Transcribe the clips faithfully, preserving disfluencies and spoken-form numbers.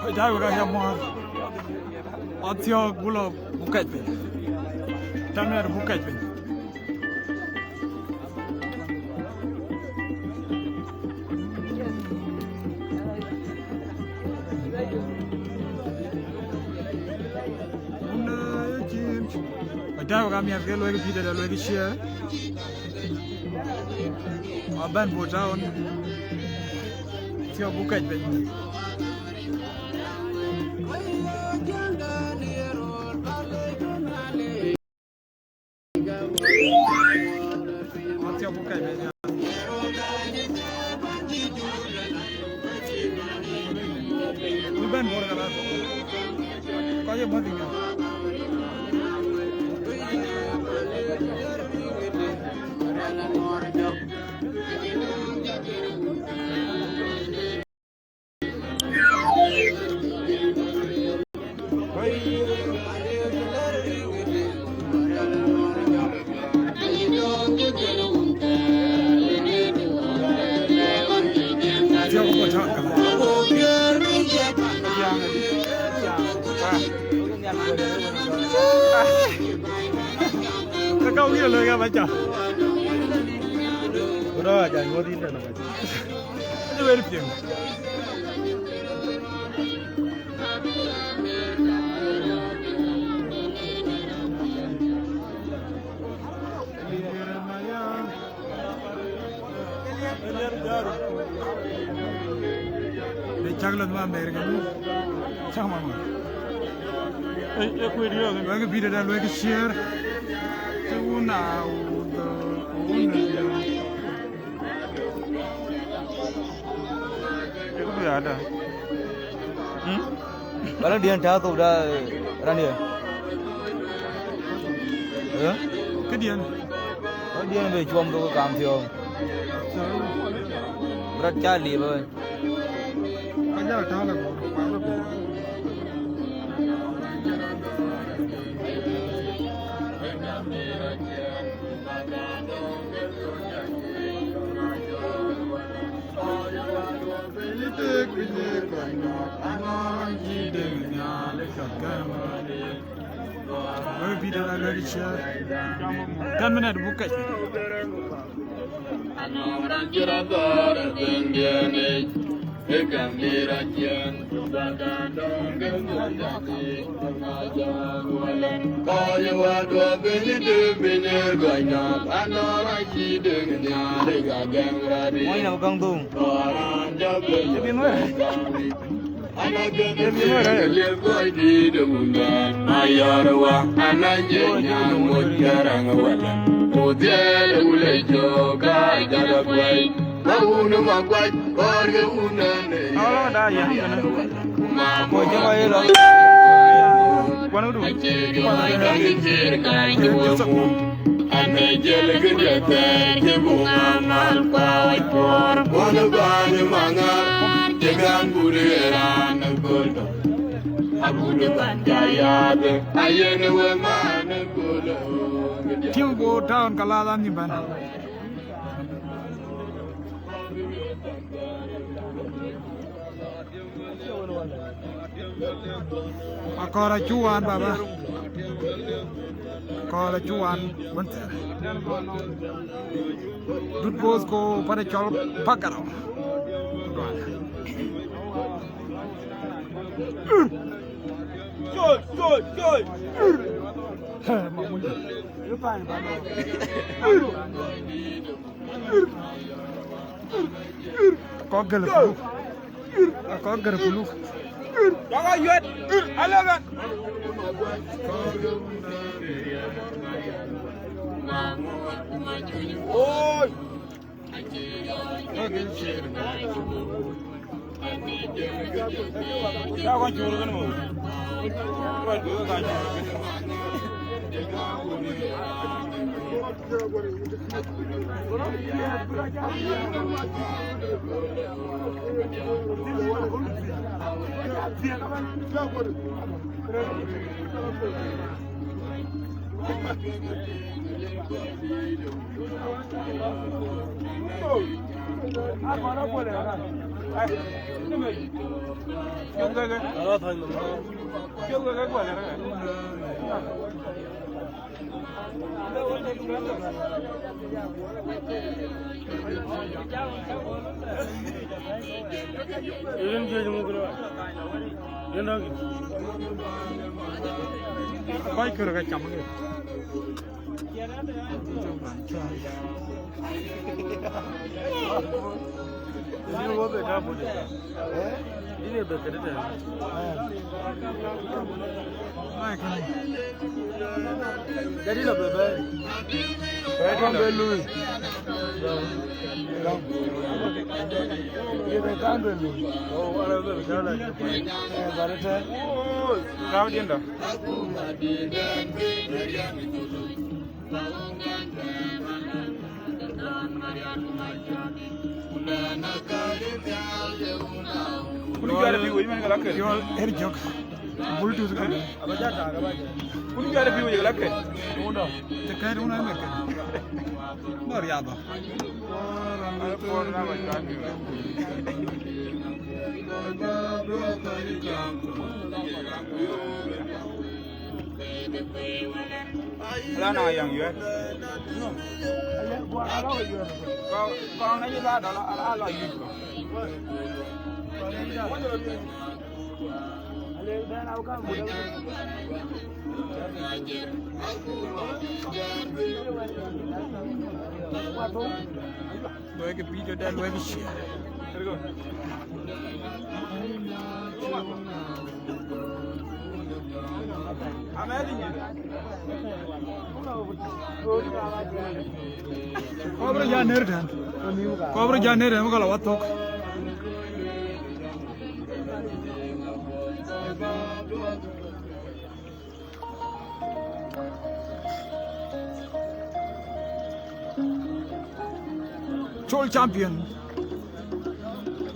Kɔc daai wek aye muɔ̈ɔ̈r. Athiɔ̈k buk lɔ buk kɛc piny. Tamiɛt buk kɛc piny. Kɔc daai wek amiɛt ke luɔikï pïïr dɛ̈t, luɔikï share. Abɛ̈n Bor Town. Thiɔ̈k buk kɛc piny. Athiɔ̈k buk kɛc piny. Wïc bɛ̈n Bor kalas. Kɔc ye bäth ëŋa? Ka ka wïc lɔ ka ba ca. Ku rɔ a jany ŋuɔ̈t yïn tɛ̈n ë mac. Ë wël piŋ. Bï cak lɔ̈th ma America nu. Cak mama. Ë, ë kuëër yɔ̈ɔ̈k. Luɔikï video da, luɔikï share. Të wun a wun, wun. Ë kuëër ada. Hmm? Bala diɛn tääu thok da, eh, rani. Eh? Këdiɛn? Bala diɛn be cuɔm thok kam thiɔ̈ɔ̈ŋ. Rɔt ca liep ë. Ka jal tääu la Bor, kuany la Bor. Wek video da, luɔikï share. Ten minute buk kɛc. Moc na bï käŋ dhöŋ. Ë bï nuɛ̈r. Ë bï nuɛ̈r. Alo, da, ya, ya. Mo jama ye lɔ. Wan udu. Ana jël kë diɛ̈ thɛɛr cï buŋ amal kua wac puɔ̈r. Wun bäny maŋar cï gam bur ye raan ë kööl tök. Abun bäny ca yaath ayen we man ë kööl. Tim Bor Town ka la dhan nïm bɛ̈n. Akɔ̈r acuk wan, baba. Akɔ̈r acuk wan wën thɛɛr. Dut Bosco pan ë cɔl Pagarou. Col, col, col. Akɔ̈r gël puluk. Akɔ̈r gël puluk. Dɔk ayuet. Alëbɛn. Oi. Ya kɔn cur kën mɔ. Kɔc duɔ̈k ka cur kën. Yen juëc muk në wak. Yen rɔ̈k. Kɔc kërë ka cam ke. Yen wo be ka budi. Yen be kedi te. Ai, kani. Jadi la be be. Be kan be lui. Ye be kan be lui. Oh, wala be be kan la. Eh, barete. Kau dienda. Kun juaar pïïu wec man ka la ket. Yol, er jök. Bul tut ka. Kun juaar pïïu wec ka la ket. Uno. Te ket uno me ket. No riaba. Ala na yang yuet. Kau, kau na jita dala, ala, ala yuet ko. Luɔi ke pïïr tɔ̈ tɛ̈n, luɔi ke ciɛɛr. Kɔɔr bï rɔt jal ner tɛ̈n. Kɔɔr bï rɔt jal ner tɛ̈n, bï kɔc la wath thok. Col champion.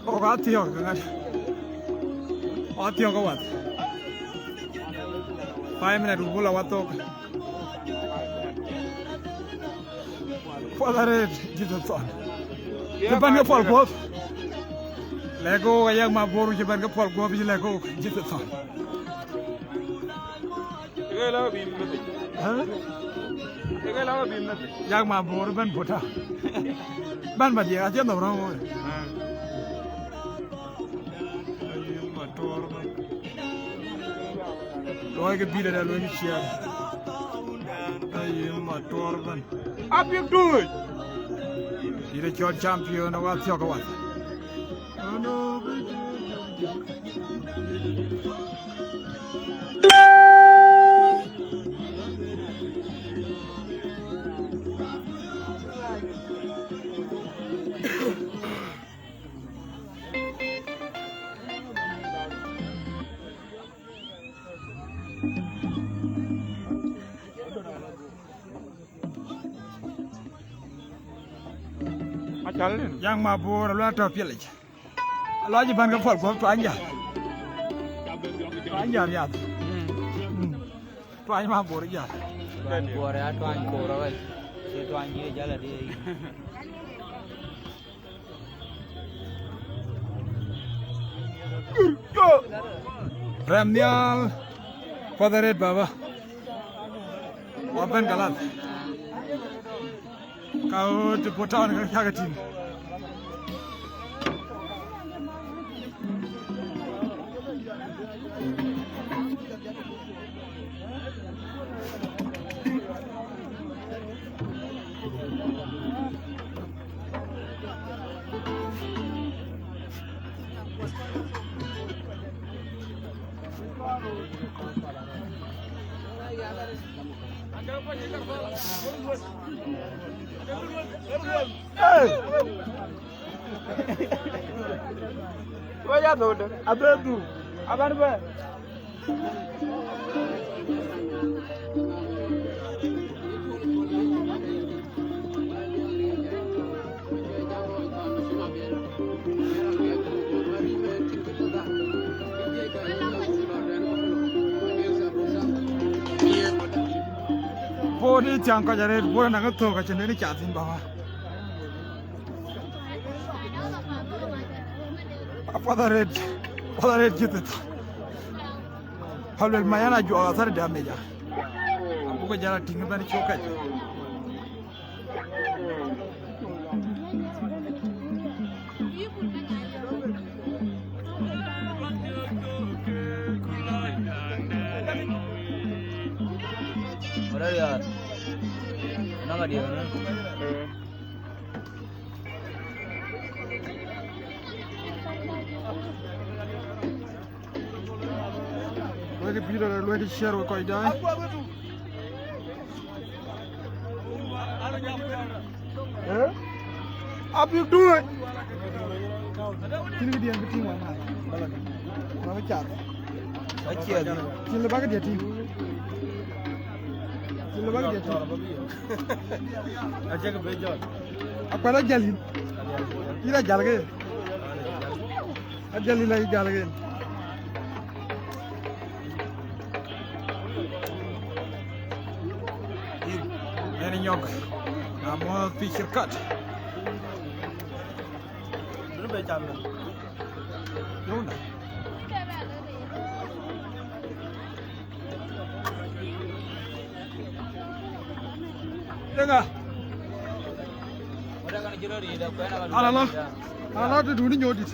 Ɣok athiɔ̈k ke ŋat. Athiɔ̈k ke wath. Five minute ku bula wath thok. Puɔth arëët, Jesus thɔn. Cï bɛ̈n ke puɔl guɔ̈p. Lɛ̈k ɣok ayak ma bor cï bɛ̈n ke puɔl guɔ̈p, cï lɛ̈k ɣok, Jesus thɔn. Ë? Yak ma bor bɛ̈n puta. Bɛ̈n ba diɛɛk, acie nhom rɔ̈m woi. Luɔi ke bït ada luɔi ke ciɛɛr. Aye ma tuɔɔr bɛ̈n. Apiɛk tuuc. Yïn ë cɔl champion, wa thiɔ̈k wath. Acal rin. Yak ma bor, alua tɔ̈ piɛlic. Alua cï bɛ̈n ke puɔl guɔ̈p tuany jäl. Tuany jäl riath. Mm. Mm. Tuany ma bor jäl. Tuany bor ya tuany koor awɛc. Cï tuany jï jäl adï. Rɛm nhial. Puɔth arëët baba. Wa bɛ̈n kalat. Ka ɣööt të puɔ̈t tɔ̈u në ka cäk tïŋ. Hey! Wek ya thou de. Abï dhuk. Aban bɛ. Bot ë thiäŋ kɔc arëët, bot anɔŋ ë thök acïn den ë cath thïn baba. Apuɔth arëët, apuɔth arëët cï thith. Aluel mayan ajuɔk athär damage a. Abukë jal a tïŋ ëbɛ̈n cök kɛc. Ora ya. Nama dia, no? Luɛ̈kë pïïr, luɛ̈kë share wek kɔc daai. Eh? Abïk duööc. Cïn këdiɛ̈n bï tïŋ wään, bala kë. Bala bï cath. Acie adï. Cïn lë bä këdiɛ̈ tïŋ. Cïn lë bä këdiɛ̈ tïŋ. Acie kë bï jɔt. Akuɛ̈t ajäl yïn. Yïn ajäl ke. Ajäl yïn la yï jäl ke. Yen nyɔk. Na muɔ̈th pïïr kat. Dun be cam. Dun. Denga. Ala la. Ala la, të duni nyodit.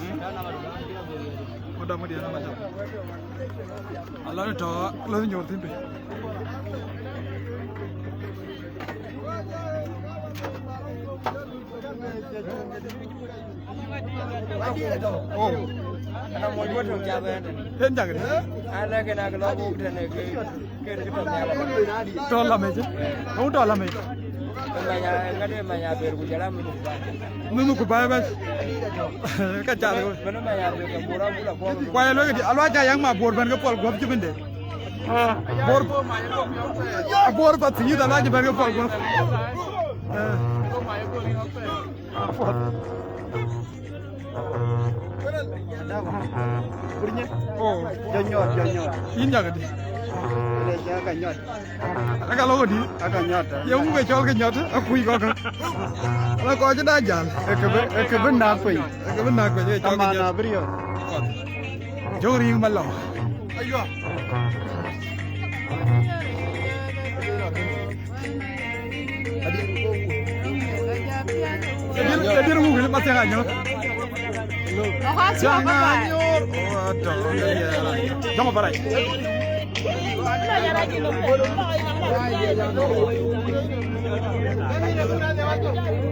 Madam, madam, madam. Ala ni tɔ, la ni nyodit be. Oh. Ana mo duot tong ja ben. Yen jagri. Ala ke na ke lo bu tene ke, ke, ke tong ya la. Tɔ la me je. Tɔ tɔ la me. Manya, ngade manya ber ku jala mu. Mu ku ba ba. Ka cha. Manya ber ku bura bula ko. Kwa lo ke di alwa cha yang ma bor ben ke pol gop jibinde. Bor, bor pa ti da la ji ben ke pol gop. Eh. Oh. Janyot, janyot. Yïn jagadi. Aka nyot. Aka lo di. Aka nyot. Ye mu ke chol ke nyot, a kui ko ko. Ala ko ji da jal. E ke be, e ke be na pe. E ke be na pe, e chol ke nyot. Ama na brio. Jori ma lo. Ayo. Adir, adir wuk ni mathiang anyor. Mathiang anyor. Oh, dong barai.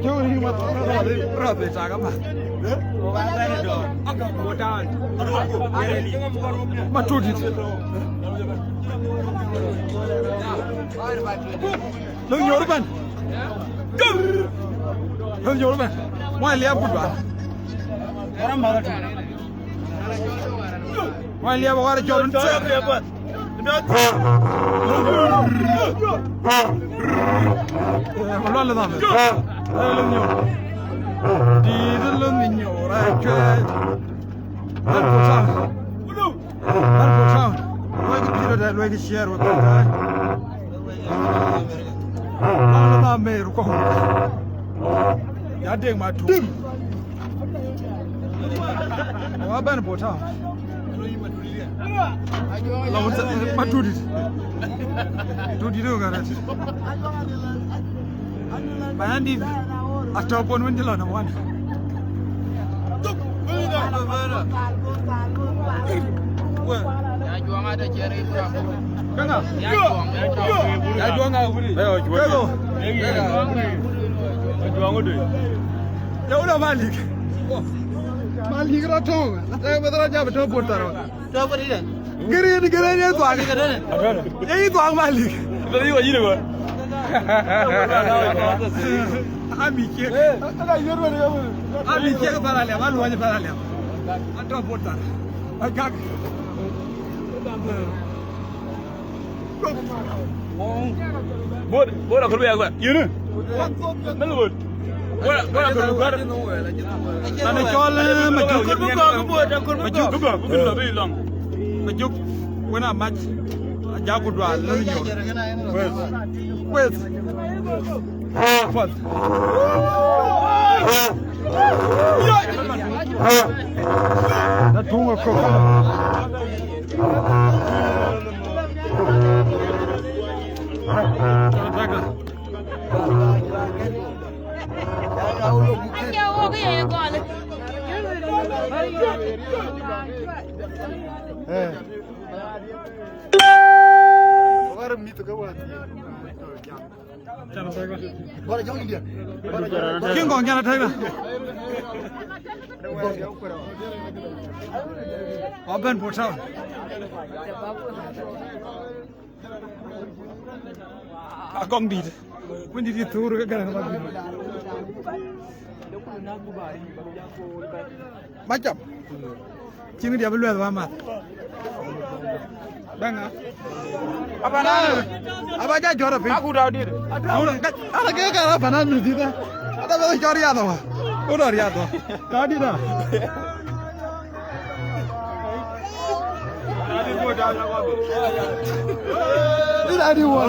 Jori ma rode, rode ta kama. Matudit. Lɔ nyuɔɔr bɛ̈n. Lɔ nyuɔɔr bɛ̈n. Muɔny liɛp kut bä. Muɔny liɛp wär jɔt. Lɔ lɔ lɔ. Lɔ nyuɔɔr. Di lɔ nyuɔɔr. Ai cuɛ. Ban ku tau. Ban ku tau. Luɔi kë pïïr rɔt, luɔi kë share wek kɔc daai. Ban la Meru kɔ̈u. Ya dek ma tuk. Wa ban ku tau. La wut ma tudit. Tudit ro garet. Bayandit, a top one win jilo na one. Kanga? Ya juang a wuri. Kego? Ya juang udu. Ya uda Malik. Malik ra tong. Ata bedra jab to portaro. Gërin, gërin ye thuak. Ye yi thuak Malik. Gërin ye yi ba. Ami ciek. Ami ciek para lɛm, aluɔny para lɛm. Atɔ bot thar. Agak. Bot, bot akɔl wek yini. Mel bot. Bot, bot akɔl wek. Ana cɔl, eh, Majuk. Akɔl buk gɔk bot, akɔl buk gɔk. Majuk, buk gɔk, buk gɔk, buk gɔk. Majuk, wena mac. Ajaku dual, lɔ nyo. Wes. Wes. Path. Na tuŋ akɔk. Eh. King Kong jana tega. Open for sound. Akong dit. Kun dit thur ke gara ma dit. Macam. Cïn diɛ̈ bï luɛth wämath. Bɛ̈ŋa. Abana. Aba ja jɔt apiny. Aku da dir. Ana ke ka abana nu dida. Ada bï jɔt riath wa. Ku dɔ riath wa. Da dida. Dida di wa.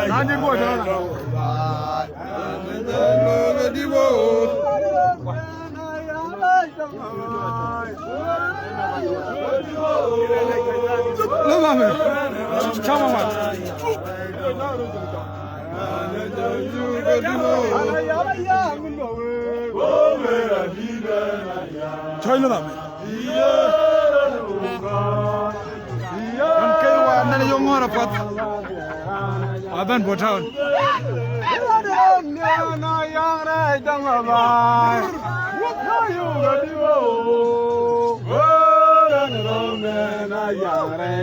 Da dir wa da. Lɔ mame. Cama mat. Cɔc lɔ mame. Ɣɛn ke wa nɛn yɔŋ ŋɔ̈ɔ̈r apath. Wa bɛ̈n Bor Town.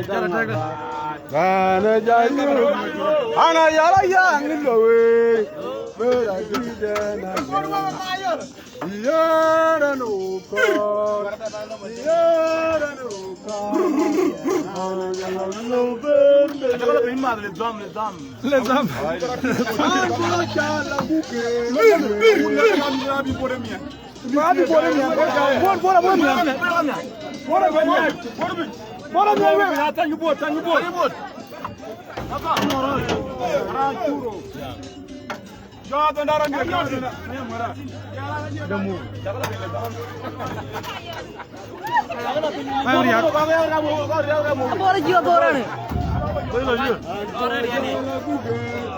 Jara tɛ̈kdä. Ana yala yang lo we. Mera dide na. Yara no ko. Yara no ko. Ana yala lo be. Jabala bin ma le dam, le dam. Le dam. An ko cha la buke. Una kan rabi bore mia. Rabi bore mia. Bore, bore, bore mia. Bore, bore. Bore mia. Thank you, bore. Thank you, bore. Abor jiɔ bor ani.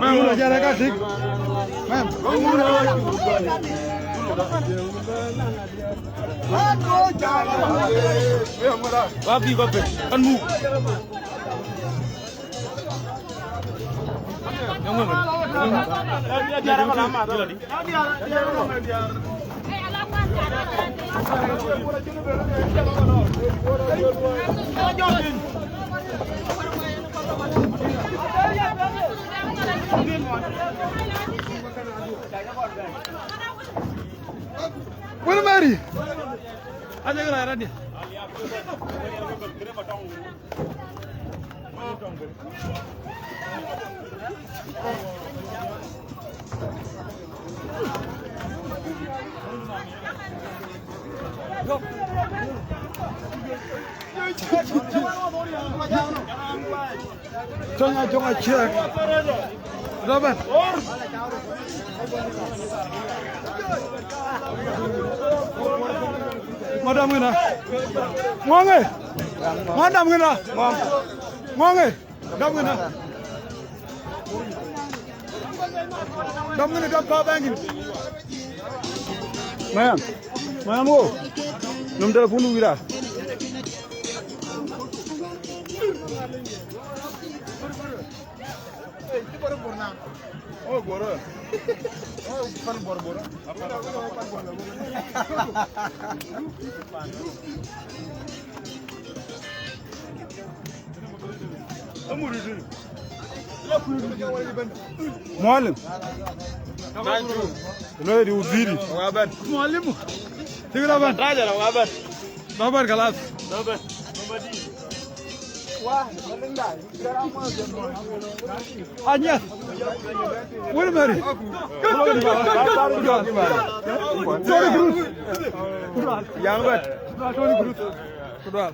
Mɛm, jara ka tik. Mɛm. Wa bi ko pe. Kan mu. Wini Mary. Aje kena radi. Tony Ajong aciek. Raben. Madam ngina. Ngwange. Madam ngina. Ngwange. Dam ngina. Dam ngina, dam pa bangin. Mayam. Mayam wo. Nom telephone wira. Oh, boro. Oh, pan boro boro. Amuri dun. Mualim. Lo di waziri. Mualim. Tigla ban. Raja la waban. Baban kalas. Baban. Anyas. Wani mari. Sorry, Bruce. Yang ban. Sorry, Bruce. Kudwal.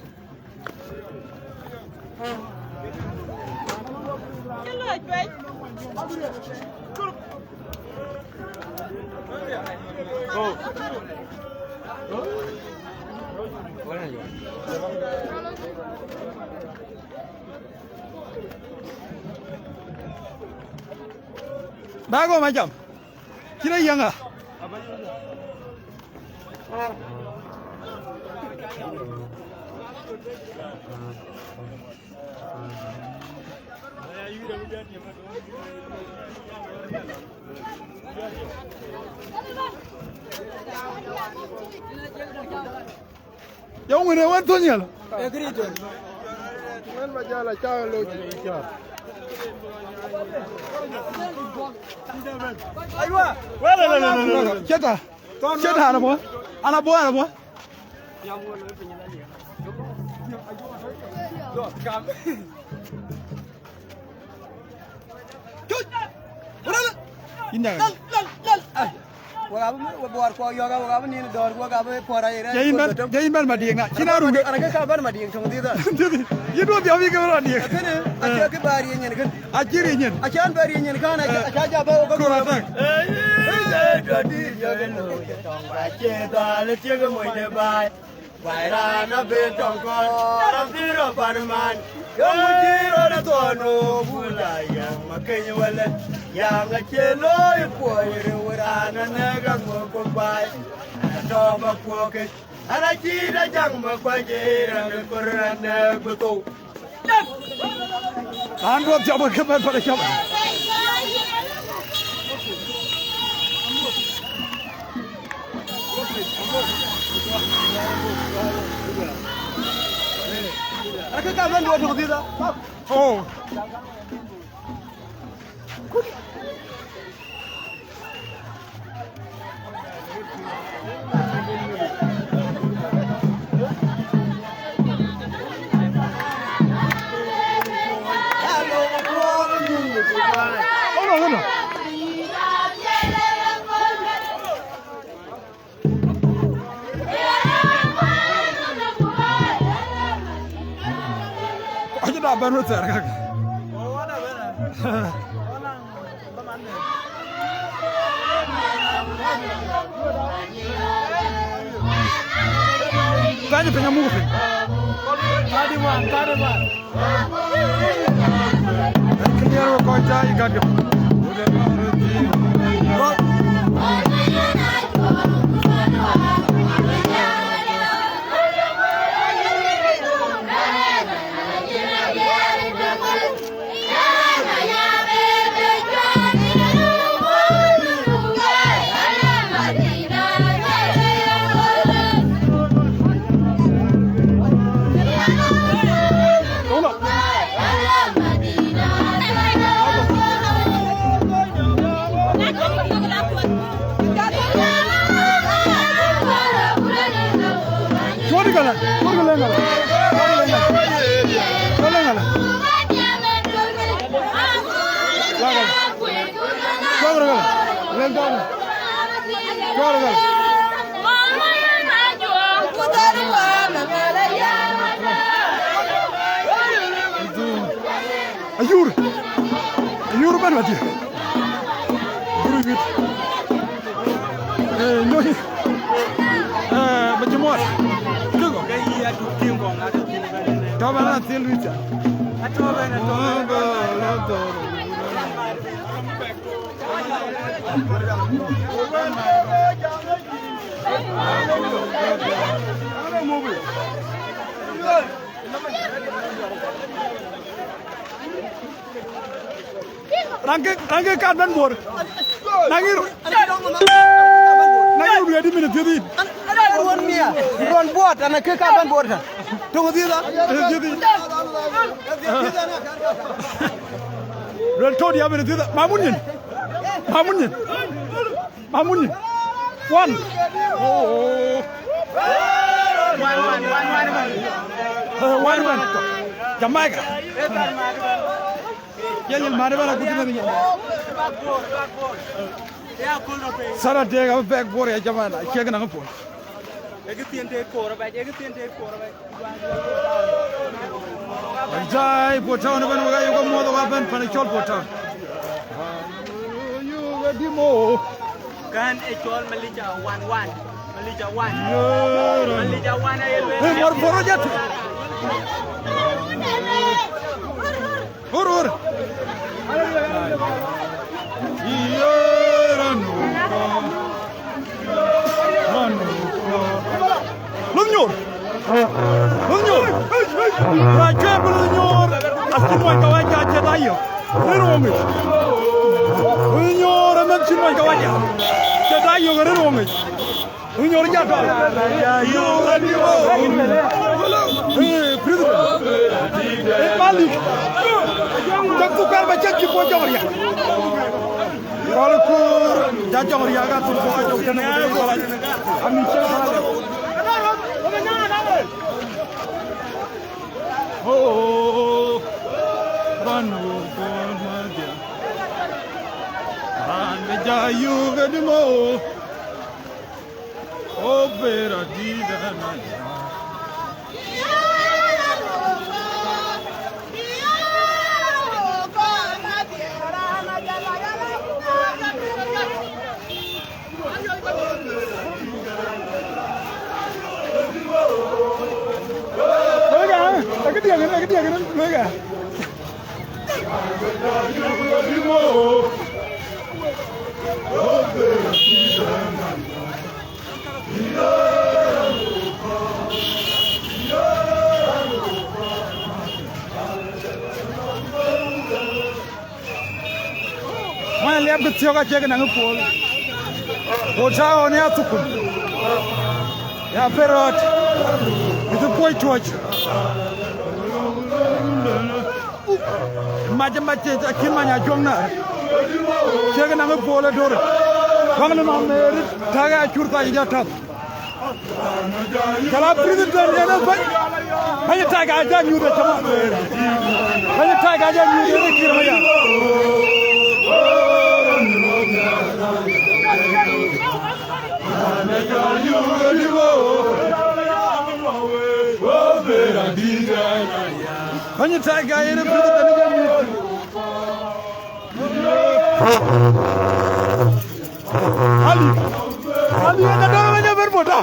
Bago macam. Cïn ayiëŋ ë. Yɔŋ wën ë wën thöny yɛl. Ë këric tön. Wën ba jäl acä loc. Aywa. Ceta. Ceta, ana bɔ. Ana bɔ, ana bɔ. Yïn daŋ. Lal, lal, lal. Ai. Wek abï, wek buɔɔr kuɔ yɔ̈k, wek abï nin dɔ̈ɔ̈r, wek abï puɔ̈r ayï rɛ̈ɛ̈c. Jɛ yïn bɛ̈n, jɛ yïn bɛ̈n Madiŋ na. Cïn arun. Ana ke ka bɛ̈n Madiŋ töŋ dhith. Yïn duɔ̈ɔ̈r dhiɔp yï ke bɛ̈n Madiŋ. Kënë, acie kë bä riëny nyin kën. Acï riëny nyin. Acän bä riëny nyin kän, aca, aca ja bä wek. Kor atak. Ëë, ëë, ëë, dɔdï, yɔ̈k ënɔ, yɔ̈k tɔŋ, acie dhal, acie kë mony de baai. Wai raan abï tɔŋ kɔn, raan thïn rɔt pan man, yöŋ wun cï rɔt ë thɔn, o bula yäŋ ma keny wälä, yäŋ acie looi kuɔɔc rëu raan anëk aŋö ku baai, an atɔ̈ ba kuɔɔk kec, an acït ajaŋ ba kuac ë raan ë kor anëk bï thou. Raan duɔ̈ɔ̈r thiɔp ke bɛ̈n päl cɔp. Arëk ka bɛ̈n duɔ̈ɔ̈r tök thïthä. Oh. Acï da bɛ̈n wek thɛɛr kakë. Thank you, piny amuk piny. Thirty-one, thirty-one. Clear wek kɔc cä yï gat ke. Cuɔt kala, cuɔt kala ŋala. Kala ŋala. Cuɔt kala. Cuɔt kala. Cuɔt kala. Ayur. Ayur ban wadi. Guru wit. Eh, no. Eh, majmuat. Kigo. Taba na thil wita. Ranke, ranke kat ben bor. Nangi ru-, nangi ru di minute thiëdhi. Ruɔn mia, ruɔn buɔt, ana ke kat ben bor ta. Tong thiëdha. Thiëdhi. Rɛ̈t tɔ̈ diäär ëbɛ̈n ë thiëth. Mamun nyin. Mamun nyin. Mamun nyin. One. Oh. One, one, one, one, one. Eh, one, one. Jamaica. Yɛn yɛn mat ëbɛ̈n akut ëbɛ̈n yɛn. Sara dek abï bɛk Bor ya jamana. Ciɛk naŋ puɔl. Ë kë thiin tëët koor abac, ë kë thiin tëët koor abac. Jai Port Town ëbɛ̈n wek ayök amuɔ̈th wek abɛ̈n pan ë cɔl Port Town. Yuk adï mo. Kän ë cɔl Malija one one. Malija one. Malija one aye lueel. Hey, mɔr poro jatu. Hur, hur. Yee, ranu. Luth nyuur. Luth nyuur. Raan cuɛ̈ɛ̈r bï luth nyuur. Acïn mony kawaja cï da yök. Rëër wɔ ŋic. Luth nyuur ëmën cïn mony kawaja cï da yök rëër wɔ ŋic. Luth nyuur jatɔ. Eh, president. Eh, Malik. Cak thukar ba cak cï puɔ̈u jɔŋ riak. Kɔl kuur, ja jɔŋ riak a thuk puɔ̈u jɔŋ tënë wek kɔl. Ami cak ba. Oh, run, oh, God, my dear. Run, ja, you get him, oh. Oh, better did I. Loiga, eh? Akë diɛŋ, akë diɛŋ, loiga. Mony aliɛp kë thiɔ̈k acie kë naŋ ë puɔl. Port Town ya thukul. Ya perot. Ë thuk puɔc tuɔc. Mac, mac, acïn many ajuɔŋ na. Cie kë naŋ ë puɔl ë dor. Wäŋ në nɔm në rit, täk acur thac jɔ täth. Jɔl a president yen ë bɛ̈ny. Bɛ̈ny Tiger ajɔ nyuuth ë cäm. Bɛ̈ny Tiger ajɔ nyuuth ë Kiir Mayar. Bɛ̈ny Tiger yen ë president ë jɔ nyuuth. Ali. Ali, ënë dɔ̈ɔ̈r ë bɛ̈ny ë bɛ̈n bɔ̈ ta.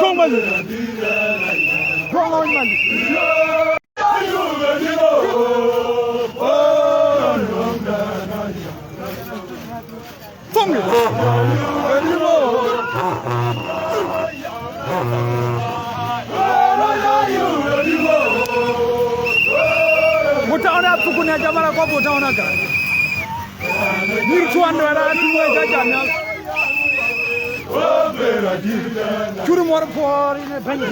Tuɔ̈ŋ Mali. Tuɔ̈ŋ Mali. Tuɔ̈ŋ. Butau na pukun ya jamara kwa butau na ka. Nyïr cuan dɔ ra tuŋ wei ka jam ya. Cur muɔr puɔɔr yen ë bɛ̈ny.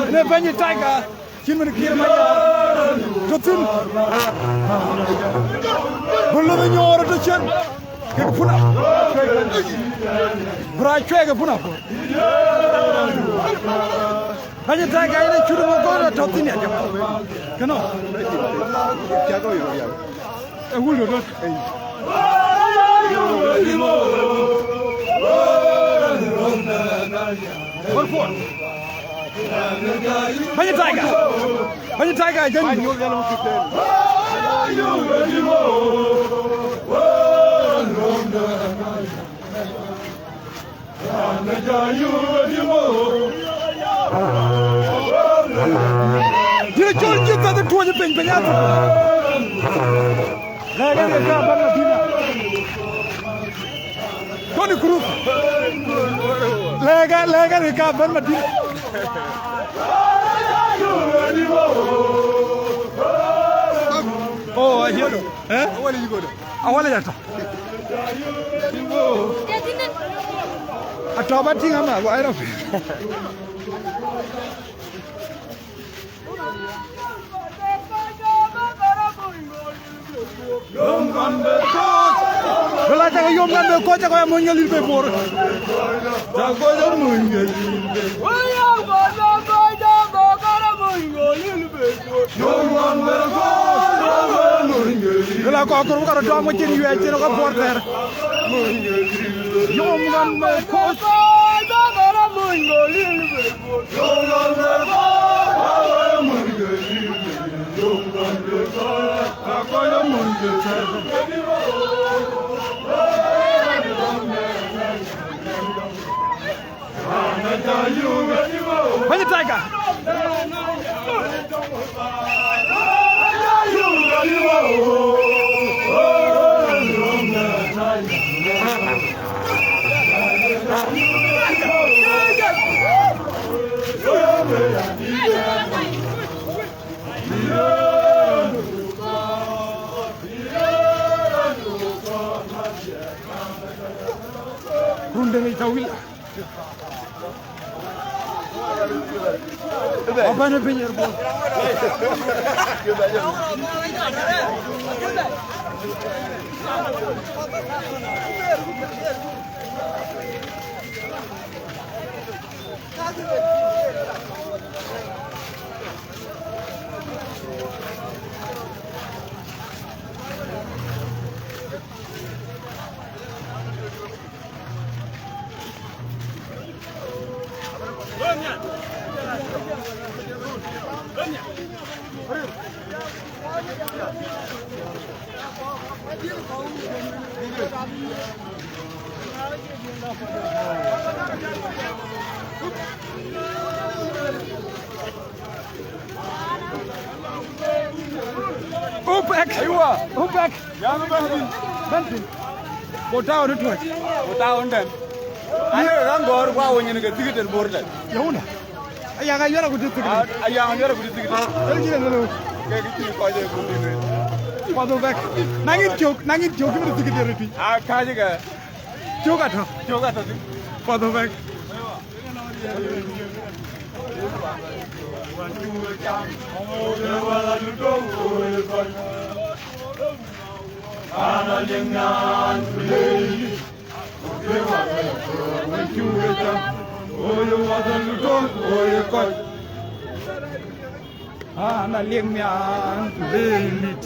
Yen ë bɛ̈ny Tiger. Cïn mën Kiir Mayar tɔ̈ thïn. Bï luth nyuɔɔr tɔ̈ cen. Kek puna. Bï rac cuɛk ë puna puɔ̈r. Bɛ̈ny Tiger yen ë cur muɔr puɔɔr tɔ̈ thïn ya jam. Kënɔ. Ë wul döt döt. Bɛ̈ny Tiger. Bɛ̈ny Tiger, jɛn. Dït cɔl cï thɛth tuɔɔc piny piny athö. Lɛ̈kë ke ka bän Madina. Tony Cruz. Lɛ̈kë, lɛ̈kë ke ka bän Madina. Oh, I hear you. Eh? Awale ya ta. Atɔ̈ ba tïŋ ama, wai rɔ. Bï la cä ke yom kan bï kɔc cä kɔc amony ke lil bei Bor. Cä kɔc amony ke lil bei. Yom kan bï kɔc amony ke lil bei. Bï la kɔc kɔ̈r bï ka röt dɔm ke cïn yuɛɛc cïn ke Bor thɛɛr. Yom kan bï kɔc. Bɛ̈ny Tiger. Run dëŋ yic tɔ̈ wïl. Abɛ̈n piny ë bol. Upek. Aywa. Upek. Yaŋ bɛ̈n thïn. Bɛ̈n thïn. Bo tääu në tuɔ̈c. Bo tääu në tɛ̈n. Anë ka gɔ̈ɔ̈r ku awony yen ke thiëk tɛ̈n Bor tɛ̈n. Yewunda. Ayaŋ ayuɛl akut thiëk tɛ̈n. Ayaŋ ayuɛl akut thiëk tɛ̈n. Ee cïn ë lëlou. Ke kë cï kɔc ë kut thïn. Puɔth Upek. Na ŋïn cök, na ŋïn cök, cï bï thiëk tɛ̈n röt tui. Aa, kääc ëkë. Cök atɔ̈. Cök atɔ̈ thïn. Puɔth Upek. An, aliek miaan, ku le lit.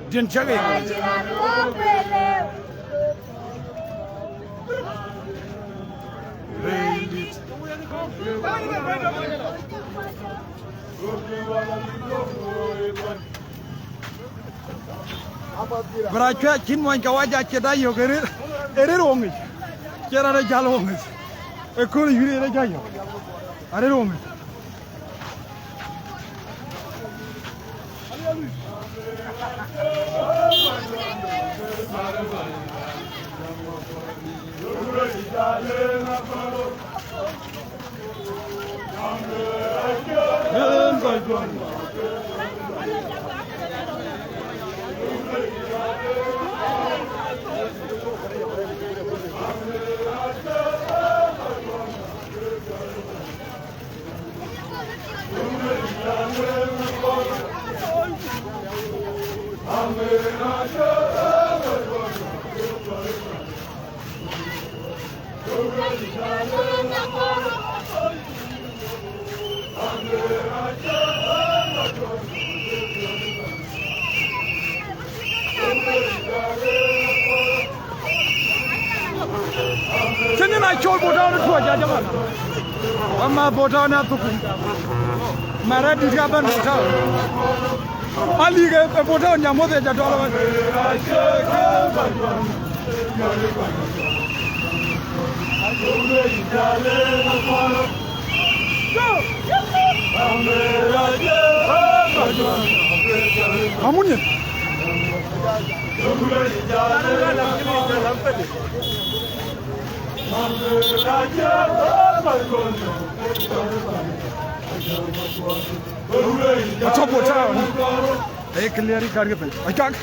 Dien cak ye. Bï raan cuɛt cïn muɔny kawaja, ciɛ̈t ayök ë rëër, ë rëër woŋic. Ciɛ̈t raan ë jäl woŋic. Ë kööl yïn ë rëër jäl yök. Arëër woŋic. Cïn na cɔl Bor Town tuɔ̈c, ya jama. Ama Bor Town athukun. Mara dït ka bɛ̈n Bor Town. Malik ë Bor Town, nyamoth ë jadɔl ëbɛ̈n. Amun yen. Atɔ̈ Bor Town. Aye clear ë kärkë piny. Acak.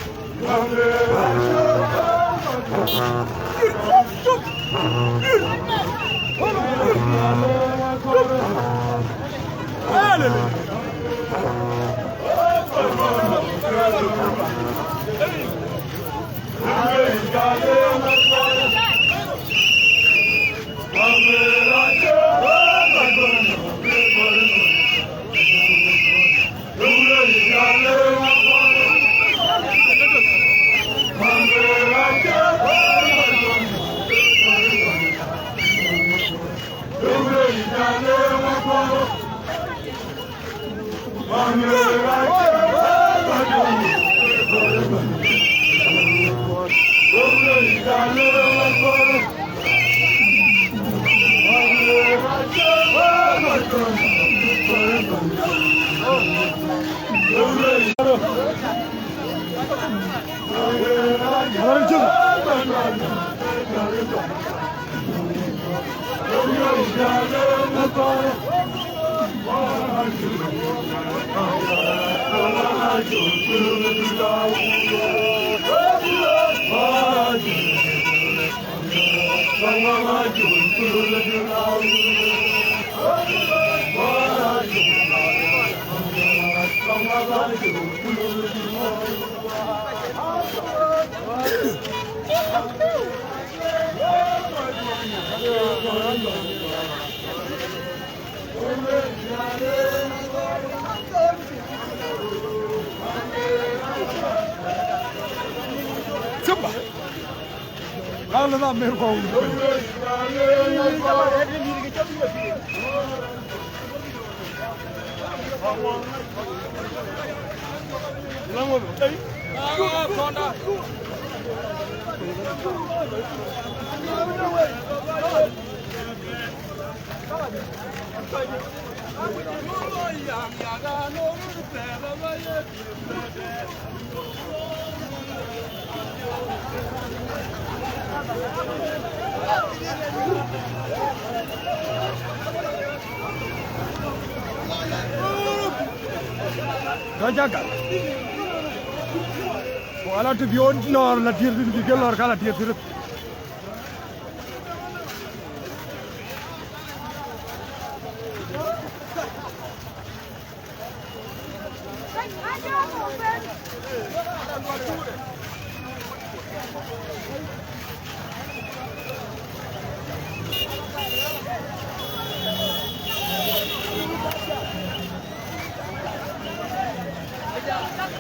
Simba. Gal na mer ko. Raja gal. Wala të bï ɣöt lɔɔr la tiɛɛr thïn, bï ke lɔɔr ka la tiɛɛr thïn.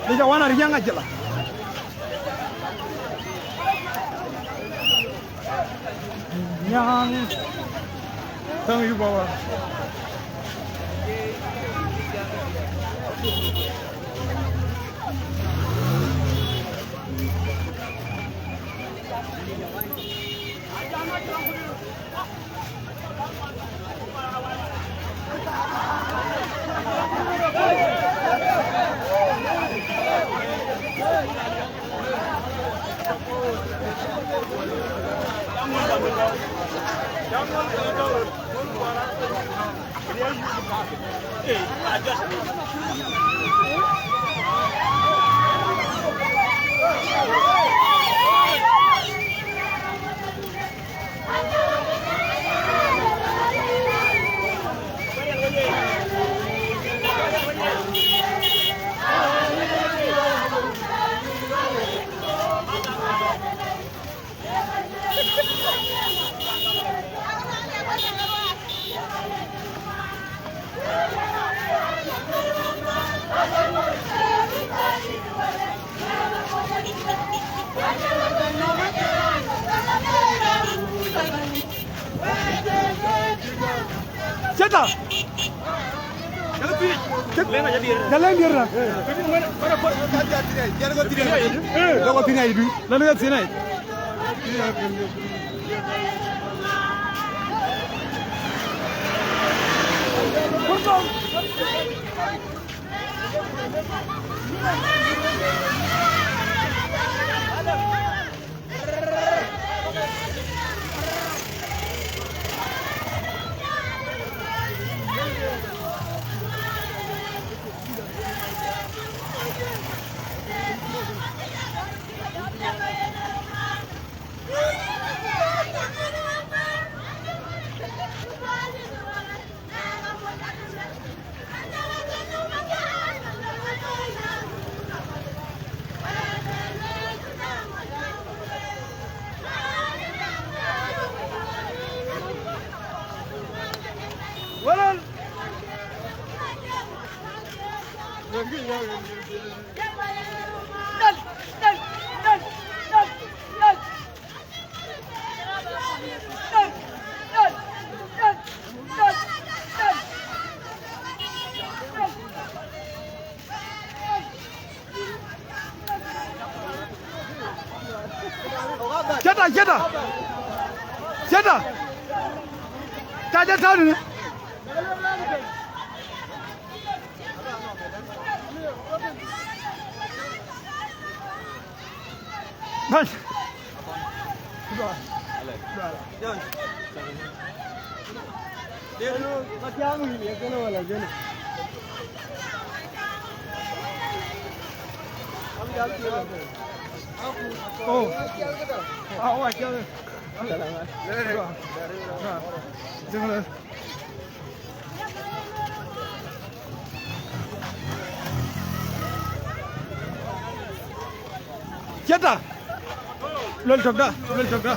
Lica wan a riäŋ acï la. Nyaŋ. Thank you, Baba. Ceta. Jaleng dier na. Lagu thin ai du. Lalu ya thin ai. Cï tɔ̈, cï tɔ̈. Cï tɔ̈. Ca jɔ tɔ̈ tënë. Bäny. Oh. Ah, oh, I can't. Cï tɔ̈. Luel tök da, luel tök da.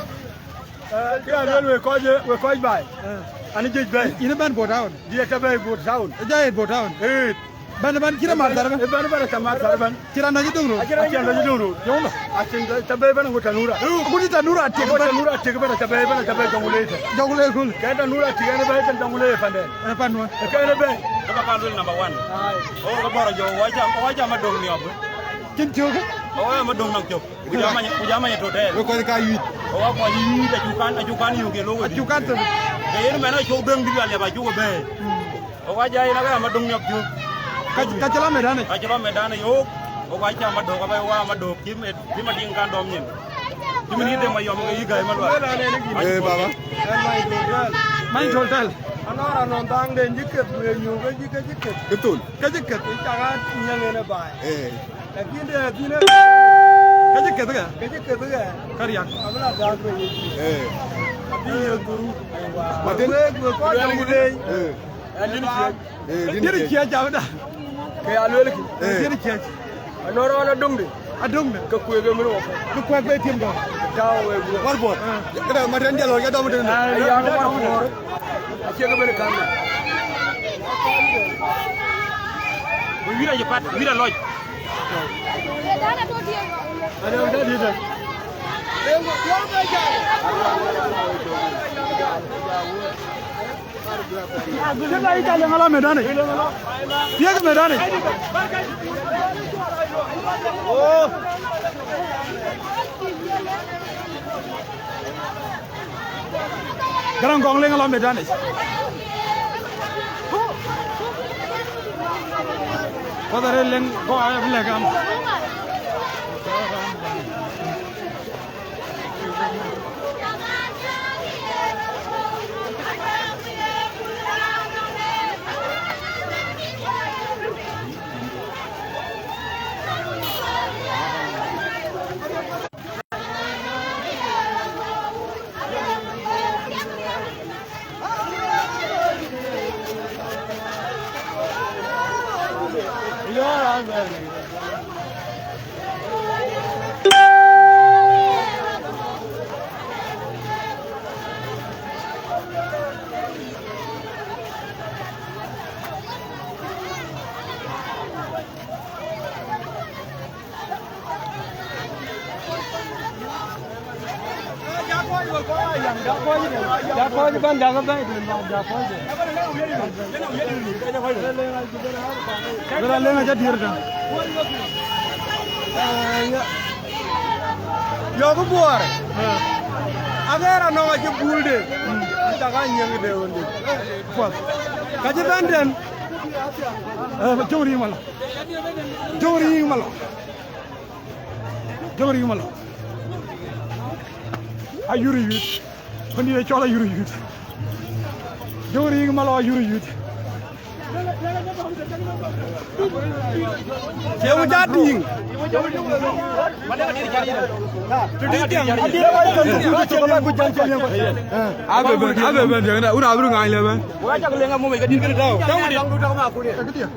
Eh, kë ya luel we kɔc, we kɔc baai. Eh. Ani jiëc bɛ̈ɛ̈i. Yïn ëbɛ̈n Bor Town. Diɛ tɔ bɛ̈ɛ̈i Bor Town. Ë jai Bor Town. Eh. Bɛ̈n, bɛ̈n, cï rɔt mat thar ëbɛ̈n. Ë bɛ̈n, bɛ̈n, aca mat thar ëbɛ̈n. Cï raan dɔc Döŋ Road. Acï raan dɔc Döŋ Road. Yöŋ lɔ. Acïn tɔ bɛ̈ɛ̈i bɛ̈n agut Tanura. Agut Tanura atiek bɛ̈n. Agut Tanura atiek bɛ̈n, aca bɛ̈ɛ̈i bɛ̈n, aca bɛ̈ɛ̈i Jonglei tɔ. Jonglei kul. Kë Tanura atiek ɛn bɛ̈ɛ̈i bɛ̈n Jonglei ë panden. Ë panduɔ̈n. Kë ɛn bɛ̈ɛ̈i. Ë ba ka luel number one. Ai. Oh, ke bɔrɔ jɔ, wa jam, wa jam adöŋ ni ɔbë. Cïn tiök. Oh, wa jam adöŋ nɔŋ tiök. Ku jam many, ku jam many to tɛɛr. We kɔc ka yuic. Oh, wa kɔc yuic, acu kan, acu kan yök ye lo we. Acu kan thök. Ke yen mɛn acuk döŋ dït aliap acuk bɛ̈ɛ̈i. Mm. Ɣok aja yen ake amadöŋ nyɔk jök. Ka, ka cï la medane. Ka cï la medane yok. Ɣok aca amadöŋ, aba wa amadöŋ, cï me, cï Madiŋ kan dɔm nyin. Cï me ni dem ayɔm ke yï gäi malual. Eh, baba. Many tol tɛl. Anɔr anɔn dhaŋden cï keth, ku ye nyuuth ke cï, ke cï keth. Ke thol. Ke cï keth, ë cak a nyiɛŋ en ë baai. Eh. Lakin de, lakin de. Ke cï keth kë. Ke cï keth kë. Ka riak. Abï la dhaŋ piny. Eh. Abï ye dhuru. Matin. Wek, wek kɔc jɔŋ wulei. Eh. Ë diɛ̈n ciëëc. Ë diɛ̈n ciëëc jam da. Ke ya luelkï. Ë diɛ̈n ciëëc. Anɔ̈ rɔn adöŋde. Adöŋde. Ke kueek ë min wok. Ke kueek be tiëm dɔ̈. Tääu wek guɔ. War buɔt. Këda maten jal wok ya dɔm den. Ë ya ke war buɔt. Acie ke ben kan. Ku wïr aye pat, wïr alɔc. Ada, ada, ada. Kila ita lenga la medani. Piek medani. Oh. Garang Gong lenga la medani. Kɔc arëët lëŋ kɔc aa bï lɛ̈k gam. Jakɔc ban, jakɔ bɛ̈i den, jakɔc den. Bï rɔt leŋ acä diëër tɛ̈n. Yɔ̈k buɔɔr. Aɣeer anɔŋ acï bulde. Cak a nyiëŋ de ɣöndï. Puɔth. Ka cï bɛ̈n den. Cöŋ riŋ malɔ. Cöŋ riŋ malɔ. Jɔŋ riŋ malɔ. Ayur yuit. Kundi ye cɔl ayur yuit. Jɔŋ riŋ malɔ ayur yuit. Cï wun ca tïŋ. Abe ben, abe ben diɛŋ na, wun abï ŋaany lëbë. Wa cak leŋ amu me ka dït kënë tɔ̈u. Tɔ̈u dït.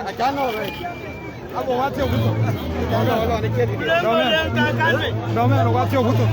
Acan nɔ̈k rɛc. Abï wa thiɔ̈k ku thok. Dɔmɛn, dɔmɛn wa thiɔ̈k ku thok.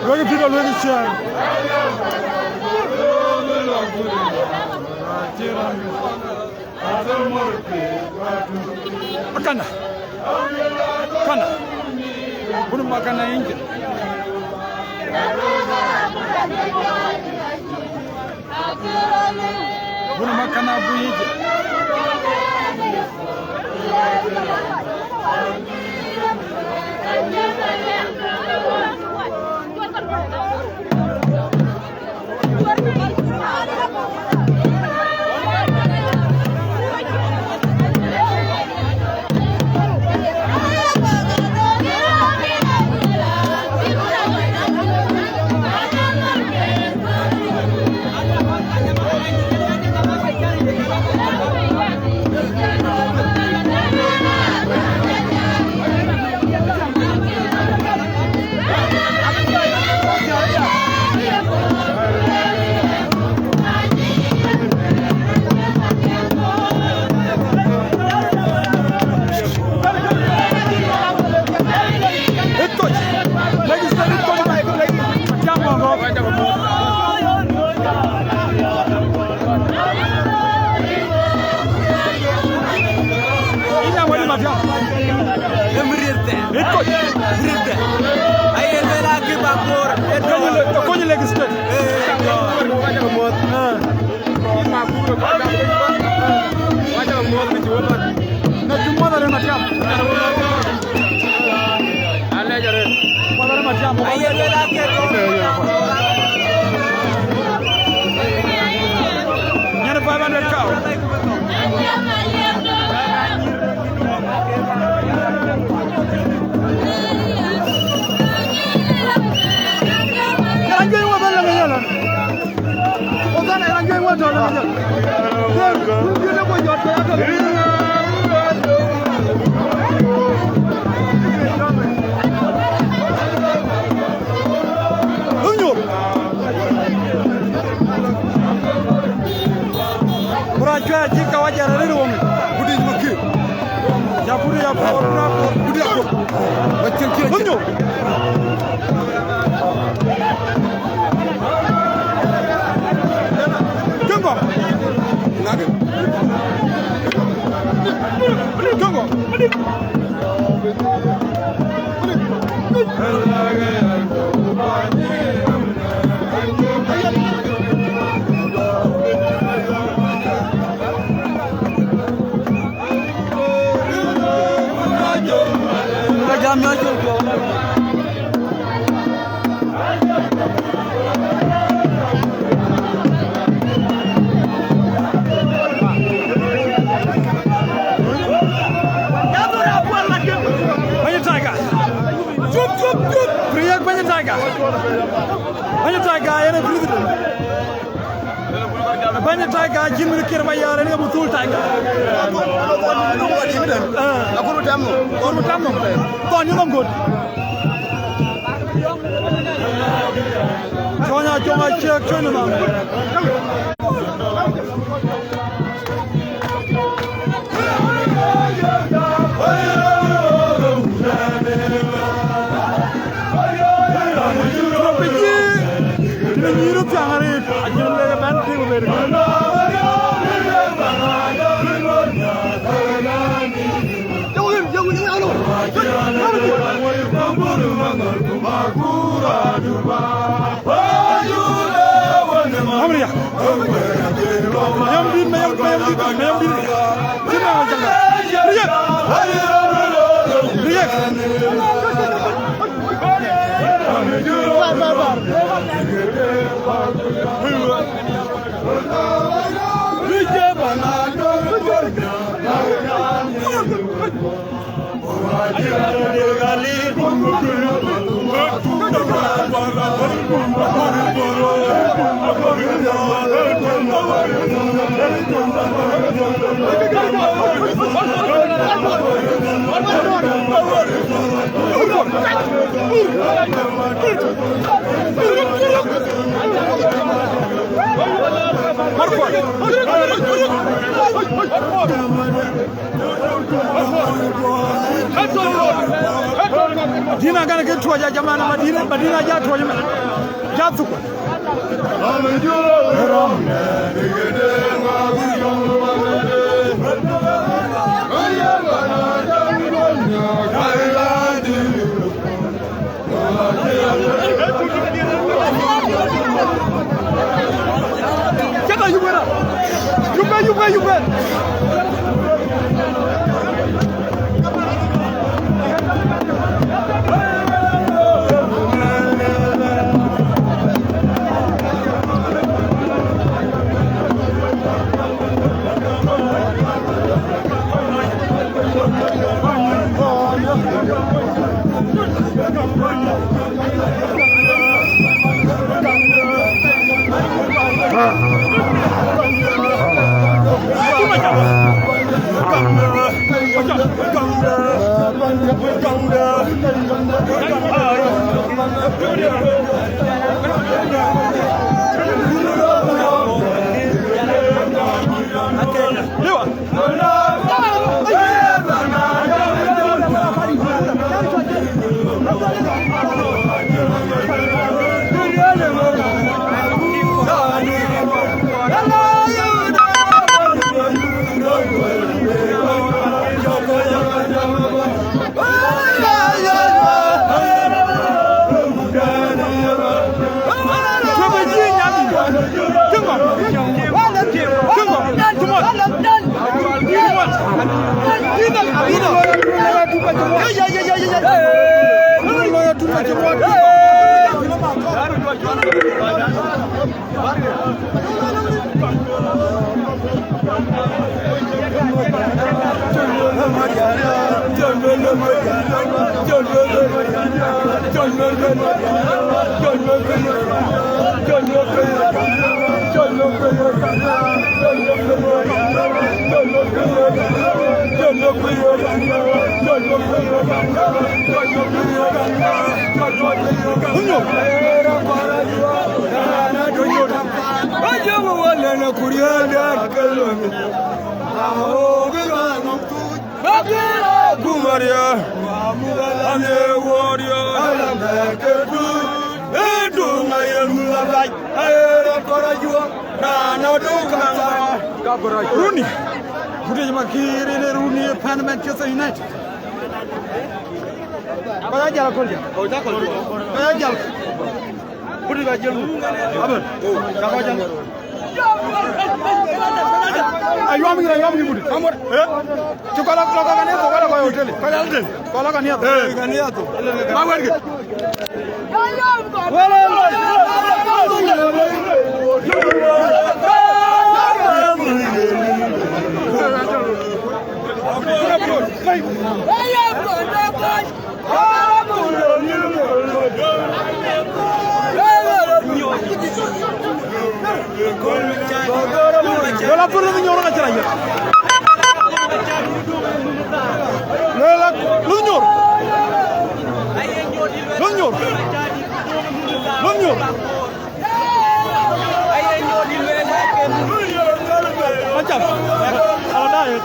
Lueŋ pït, lueŋ ciëën. Akana. Kana. Bunu makana inje. Bunu makana bu yije. Nyan five hundred kau. Unyo. Kura cua cï kawaja rëër wöŋ. Kudi makë. Ya kudi ya por, kudi ya por, kudi ya por. Bacin cï. Unyo. Jumbo. Nagin. Jumbo. Bany Tiger. Cup, cup, cup. Riek Bany Tiger. Bany Tiger, yɛn ë president. Bany Tiger, Jim Kir Mayar, yɛn ë Buthul Tiger. Ah. Akuru tam no. Akuru tam no. Thon yï nom got. Cɔny a cɔŋ a ciek cuëny nɔm. Amri ya. Mayom dit, mayom, mayom dit, mayom dit. Sina wa janga. Riek. Riek. Bar, bar, bar. Madina gana ke tuɔc a jamana, Madina, Madina ja tuɔc me. Ja thuk. Caka yubera. Yube, yube, yube. Runi. Kutic Makir ënë Runi ë pan Manchester United. Kɔc ajal aköl jal. Kɔc ajal. Kutic ajal. Abel. Ka kɔc ajal. Ayuam yïn, ayuam yïn Kutic. Amor. Eh? Cï kɔc lɔ, lɔ ka kaniatho, kɔc lɔ kɔc hotel. Kɔc lɔ hotel. Kɔc lɔ kaniatho. Eh, kaniatho. Ma wɛ̈tkï. Wala pur ni nyoro ka chira ya. Lela, lu nyoro. Lu nyoro. Lu nyoro. Macam. Ala da ya.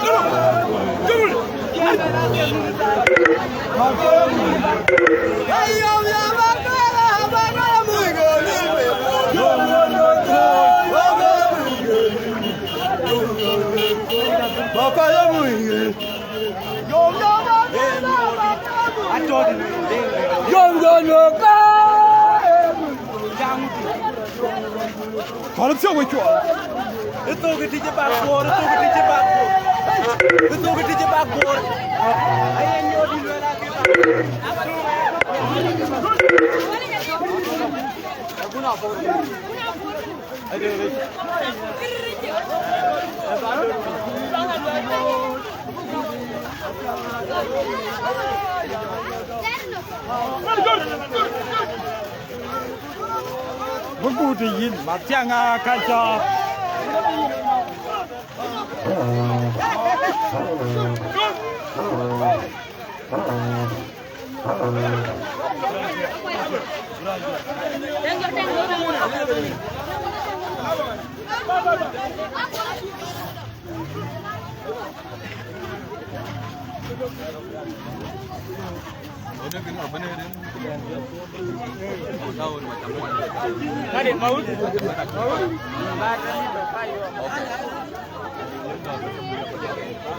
Kɔn thiɔ̈k weckuɔ. Ë thok ë tïc ë bak Bor, ë thok ë tïc ë bak Bor. Ë thok ë tïc ë bak Bor. Aye nyuɔɔth dït lueel akï bak. Bï gut yïn, Mathiaŋ aa ka cɔɔk.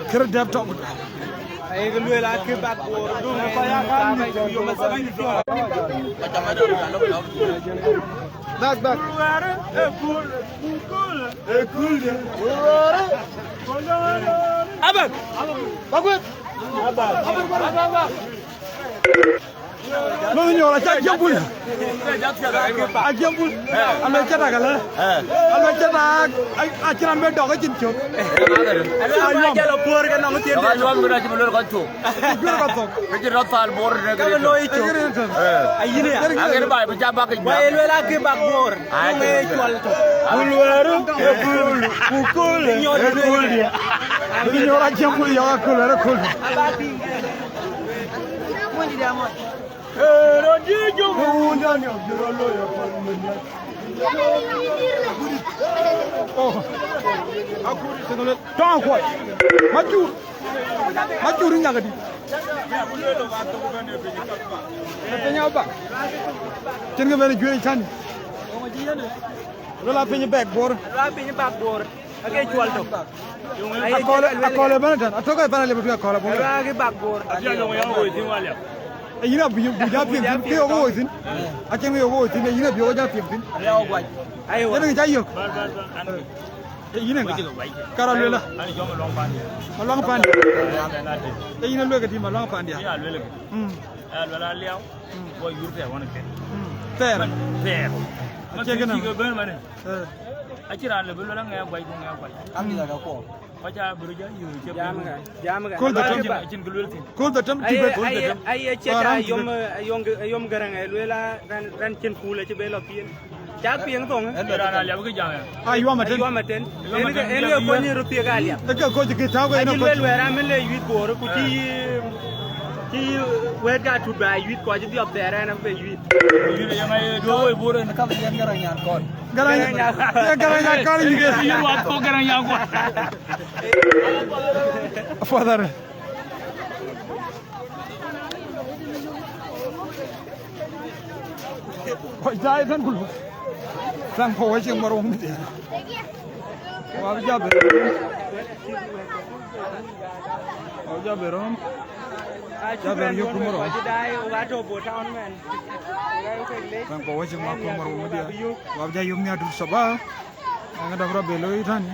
Kër dɛ̈p tɔ̈. Ayek lueel akï bak Bor, duŋ en yom asabini. Back, back. Abak. Bak wek. Abak, abak, abak. Lo nyɔl aca jiɛm bul. A jiɛm bul. Alo cɛ tak alɛ. Alo cɛ tak, a cï ram be dɔk acïn cök. Alo jalo puɔr ke nɔŋ tiɛn. Dɔk ayuam ke na cï bï luel kɔc thok. Juër kɔc thok. Ke cï rɔt thal Bor ne ke looi cök. Ayïn ya. Agen bai bï ca bak. Wai luel akï bak Bor. Ai ke cual to. Bul wɛru, e bul, ku kul, e kul dia. Bï nyɔl a jiɛm bul yɔk akul, e kul. Tɔŋ kuɔc. Macur. Macur nyakadi. Piny aba. Cin ke ben juëc tani. Lo la piny bɛk Bor. Lo la piny bak Bor. Ake cual to. Akɔl, akɔl e bana tan. Atoka bana le batu akɔl Bor. Ake bak Bor. Aja yo ya wo tin walia. E yina bi bu ja piŋ tin. Ke yo wo tin. Achen yo wo tin. E yina bi yo ja piŋ tin. Ayo. Yina ja yo. E yina nga. Kara luela. Malɔŋ pandi. E yina luega di malɔŋ pandi. Mm. Go yur thɛɛr wan ke. Thɛɛr. Thɛɛr. Acie gëna. Acï raan lëu bï luel aŋɛk guac ku ŋɛk guac. Aŋic aka kuɔ. Kɔc aa bï röt jɔ yööc cï jam ka, jam ka. Kul dhetem. Acïn kë luel thïn. Kul dhetem. Aye, aye, aye, cï ca yom, yom, yom Garaŋ, luel a ran, ran cïn kul acï be lɔ thiin. Cak piŋ thoŋ. Raan aliap kë jam ya. Ayuam aten. Ayuam aten. En ke, en ke kony röt thiek aliap. Eke kony kë tau ke en. Acï luel wɛɛr amen le yuit Bor, ku cï, cï wɛɛt ka tut ba yuit kɔc dhiɔp thɛɛr en abe yuit. Yuit yen aye do woi Bor en ka yen Garaŋ nyan kɔn. Garaŋ, Garaŋ nyan kɔn. Yuit wa to Garaŋ nyan kɔn. Father. Kɔc daai tën ku luk. Thank for watching Marwong Media. Wa bi ja be. Wa bi ja be rom. Ja be yök ku Marwong. Thank for watching Marwong Media. Wa bi ja yök ni Addis Ababa. Anga dap rɔ be looi tani.